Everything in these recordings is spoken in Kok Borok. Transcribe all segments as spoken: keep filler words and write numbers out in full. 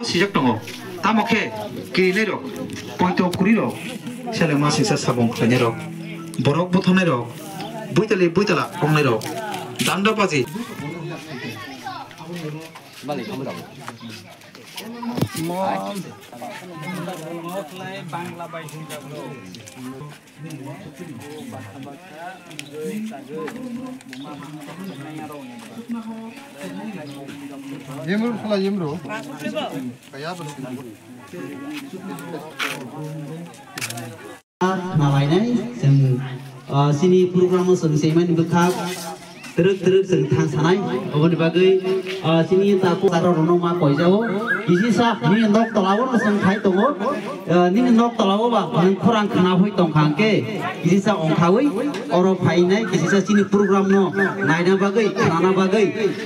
Sijak tongo. Tamo khe kirinairok, poito kurirok, selengma singsa sabung khlainairok, borok butharnairok, buitali buitala wngnairok, danda baji. Yemru phala yemru. Kaya bwswk. Khna lainai chwng, ah, chini program o chwng sengmani bwkhak. Twrwk twrwk chwng thang sanai, oboni bagwi, ah, chini takhuk takhuk rokno ma koijao. Kisisa nini nok tola o no chwng khai tongo. Ah, nini nok tola o ba nwng khorang khna hoi tong kha hwnkhe, kisisa ongkhaui oro phainai, kisisa chini program no naina bagwi, khnana bagwi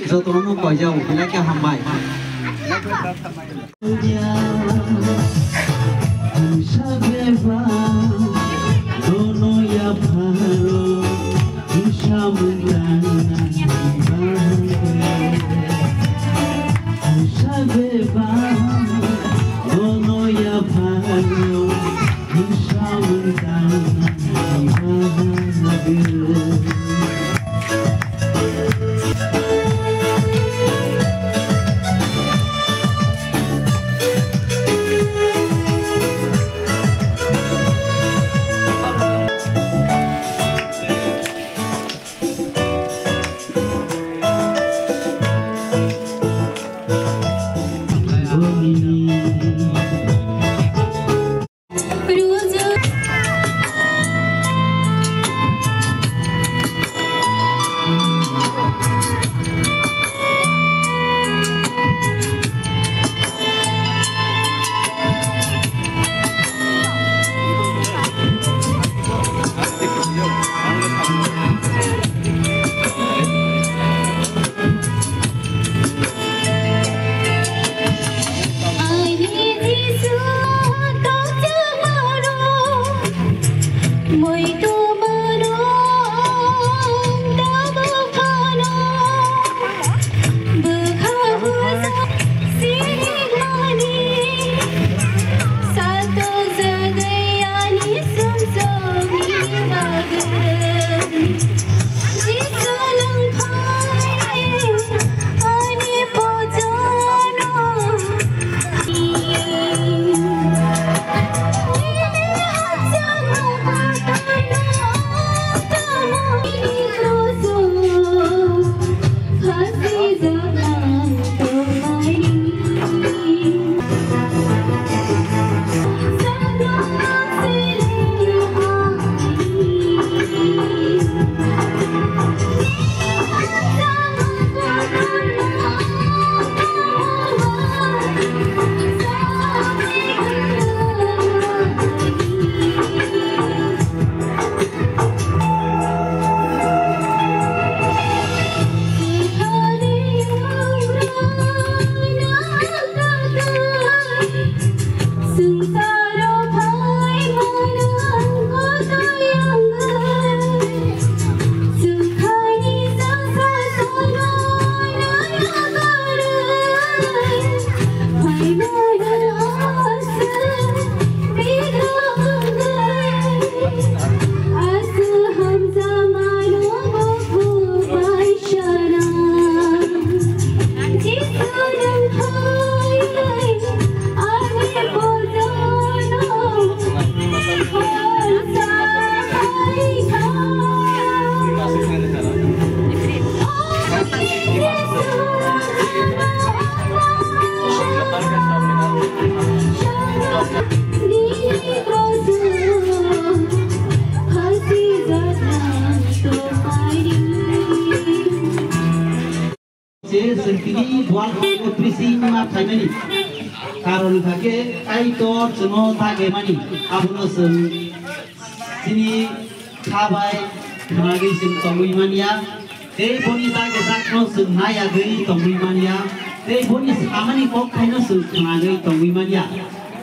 jotono no koijao. Belai khe hambai. Je chwng tini World Cup o prisi ma phaimani karon hwnkha khe Kaitor chwngno dagimani, abono chwng chini kha bai khwnagwi chwng tongwi manya, tei boni dagijak no chwng nayagwi tongwi manya, tei boni samani kokthaino chwng khwnagwi tongwi manya.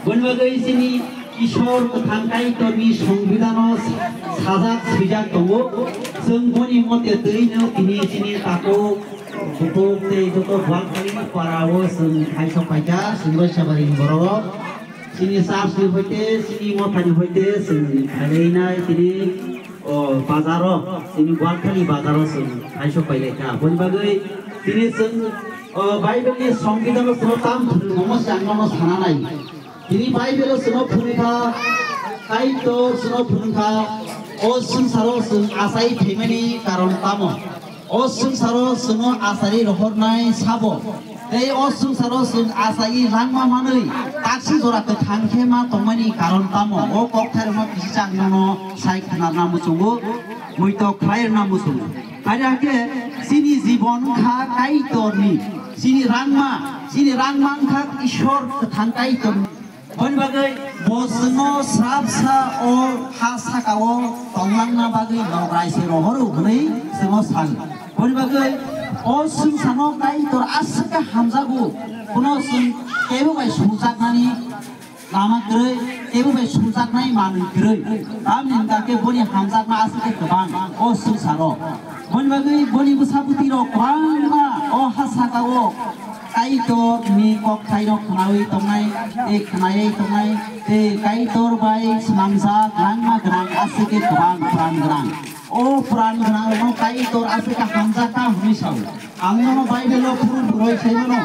Boni bagwi chini Ishwar kwthang Kaitorni Songbidano sajak swijak tongo. Chwng boni mote twino tini chini takhuk Bukhuk tei joto Bualkhali para o chwng thaisok paikha, Sundor Sebarini borok. Chini church ni hoite, chini motha ni hoite chwng phailai nai tini, o, bazar o, chini Bualkhali bazar o chwng thaisok pailaikha. Aboni bagwi tini chwng, o, Bible ni Songbidan o chwng tam thwrwngmo se ang nono sana nai. Tini Bible o chwngno phunukha, Kaitor chwngno phunukha, o swngcharo chwng achai phaimani karon tamo? O swngcharo chwngno achari rohornai sabo? Tei o swngcharo chwng achai langma manwi taksi jora kwthang khe ma tongmani karon tamo? O kokthairokno kisa chang nono sai khwnarna muchungo, muitok khlai rwna muchungo. Haire hakhe chini jibon wngkha Kaitorni, chini rangma, chini rangma wngkha Ishwar kwthang Kaitorni. Boni bagwi bo chwngno srapsa o ha saka-o tonglangna bagwi nograi se rohoro hwnwi chwngno sal. Boni bagwi o swngcharno Kaitor aswk khe hamjago, kuno chwng kebo bai sumjaknani lama kwrwi, kebo bai sumjaknai manwi kwrwi. Tamni hwnkha khe boni hamjakma aswk khe kwbang o swngcharo. Boni bagwi boni bwsa bwtwirok kwbangma o ha saka-o Kaitorni kokthairok khnaui tongnai, tei khnaiwi tongnai, tei Kaitor bai swnamjak langma gwnang aswk khe kwbang pran gwnang. O pran gwnangrokno Kaitor aswk khe hamjak kha hwnwi sao. Ang nono Bible-o phuru phuroi sai mano.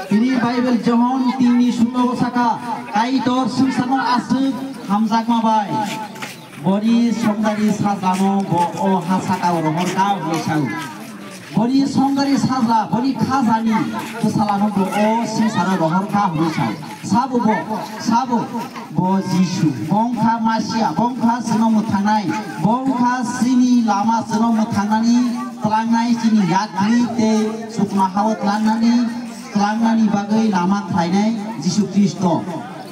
Tini Bible Johon tin ni sulo saka, Kaitor swngcharno aswk hamjakma bai. Boni songdari sajlano bo o ha saka-o rohor kha hwnwi sao. Boni songdari sajla, boni khajani bwsalano bo o swngcharo rohor kha hwnwi sao. Sabo bo, sabo bo Jisu, bo wngkha Masia, bo wngkha chwngno mwthangnai, bo wngkha chini lama, chwngno mwthangnani twlangnai, chini yakni tei chuknoha-o twlangnani, twlangnani bagwi lama khlainai Jisu Khristo.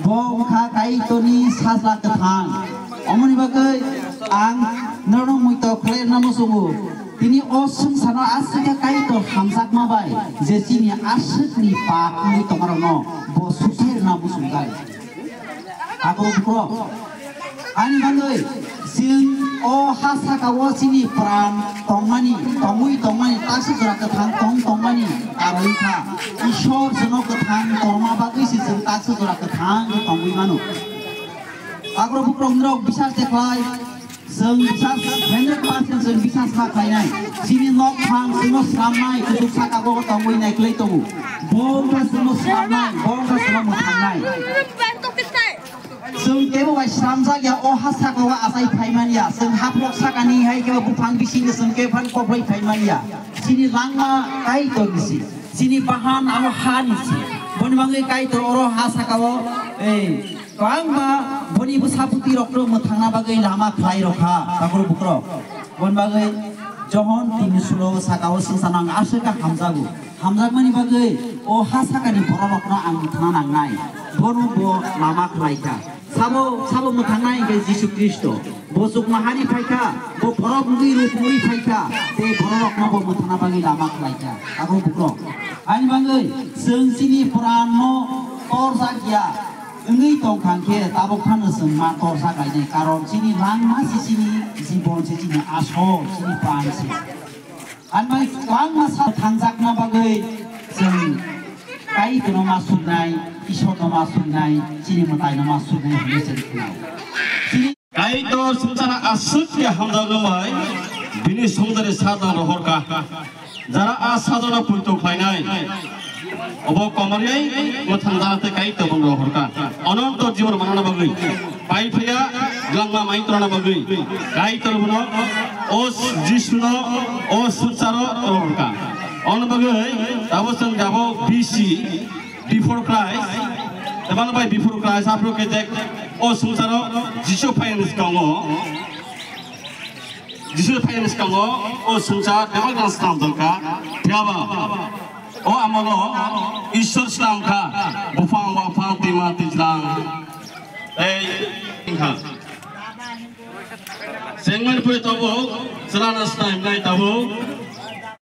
Bo wngkha Kaitorni sajla kwthang. Omoni bagwi ang norokno muitok khlai rwna muchungo. Tini o swngcharno aswk khe Kaitor hamjakma bai je chini aswkni pap wngwi tongmarokno bo suthai rwna muchungjak. Takhuk bukhuk, ani bagwi chwng o ha saka-o chini pran tongmani, tongwi tongmani, taksi jora kwthang tong tongmani karon kha. Ishwar chwngno kwthang tongma bagwi se chwng taksi jora kwthang khe tongwi mano. Takhuk bukhuk, norok bisas de khlai. Chwng bisas, hundred percent chwng bisas ma khlainai. Chini nok phang chwngno swnamnai, kuchuk saka-o tongwi naiklai tongo. Bo wngkha chwngno swnamnai, bo wngkha chwngno mwthangnai. Chwng kebo bai swnamjak ya, o ha saka-o achai phai man ya. Chwng haphok sakani hai kebo buphang bisingni chwng kebo phano koplai phai man ya. Chini langma Kaitorni si. Chini bahan abo hani si. Boni bagwi Kaitor oro ha saka-o, ei, Kwbangma boni bwsa bwtwi rokno mwthangna bagwi lama khlai rokha, takhuk bukhuk. Boni bagwi Johon tin sulo saka-o swngcharno ang aswk khe hamjago. Hamjakmani bagwi o ha sakani bororokno ang mwthangna nangnai. Bono bo lama khlai kha. Sabo, sabo mwthangnai hwnkhe Jisu Khristo. Bo chuknohani phai kha, bo borok wngwi rupungwi phai kha, tei bororokno bo mwthangna bagwi lama khlai kha. Takhuk bukhuk. Ani bagwi chwng chini pranno torjak ya. Wngwi tong kha khe tabuk phano chwng ma torsa khlainai, karon chini langma se chini jibon se, chini asol, chini pran se. Ani bai kwbangma sa thangjakna bagwi chwng Kaitorno ma suinai, Isorno ma suinai, chini mwtaino ma suinai hwnwi chwng khnao. Chini Kaitor swngcharno aswk khe hamjaknai, bini songdari sajla rohor kha. Jara a sajlano poito khlainai, obo komorwi mwthangjaknai tei Kaitor bono rohor kha. Ononto jibon manna bagwi, pai phaiya langma mai torna bagwi, Kaitor bono, o Jisuno, o swngcharo rohor kha. Ono bagwi abo chwng jabo B C, before Christ, tei mano bai before Christ, aphuru khe je o swngcharo Jisu phaiyani swkango, Jisu phaiyani swkango o swngchar bebak jang swnam tongkha. Phiya ba o amolo Ishwar swnam kha, buphang, buphang, twima, twijlang, tei wngkha. Chengmani pore tabuk chwlano swnamnai tabuk.